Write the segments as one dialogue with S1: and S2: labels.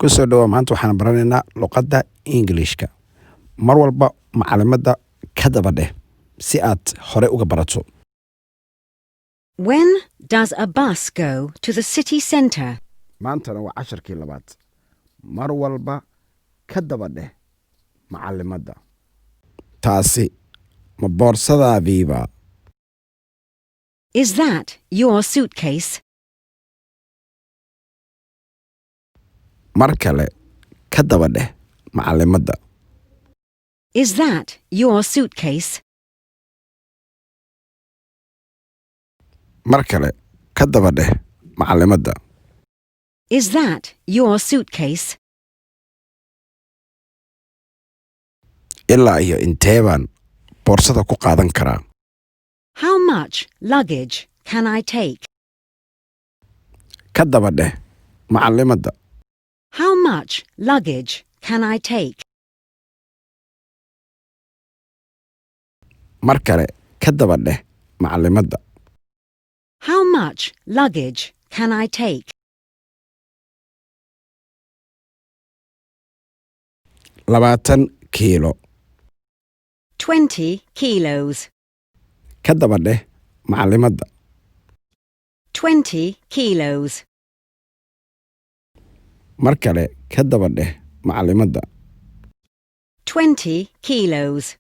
S1: Kusoo dhawow. Maanta waxaan baranaynaa luqadda Ingiliishka. Mar walba macalimadda ka daba dheh si aad hore uga barato.
S2: When does a bus go to the city centre?
S1: Maantana waa casharkii labaad. Mar walba ka daba dheh macalimadda. Taasi ma boorsadaadiiba?
S2: Is that your suitcase?
S1: Mar kale ka daba dheh macalimadda.
S2: Is that your suitcase?
S1: Mar kale ka daba dheh macalimadda.
S2: Is that your suitcase?
S1: Ilaa iyo intee baan boorsada ku qaadan karaa?
S2: How much luggage can I take?
S1: Ka daba dheh macalimadda.
S2: How much luggage can I take?
S1: Mar kale ka daba dheh macalimadda.
S2: How much luggage can I take?
S1: 20 kiilo.
S2: 20 kilos.
S1: Ka daba dheh macalimadda.
S2: 20 kilos.
S1: Mar kale ka daba dheh macalimadda.
S2: 20 kilos.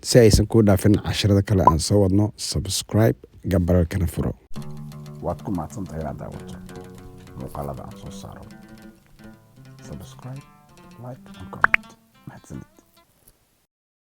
S1: Si aysan kuu dhaafin casharada kale aan soo wadno, subscribe, gambaralkana furo. Waad ku mahadsantahay inaad daawato muuqaalada aan soo saaro. Subscribe, like and comment. Mahadsanid.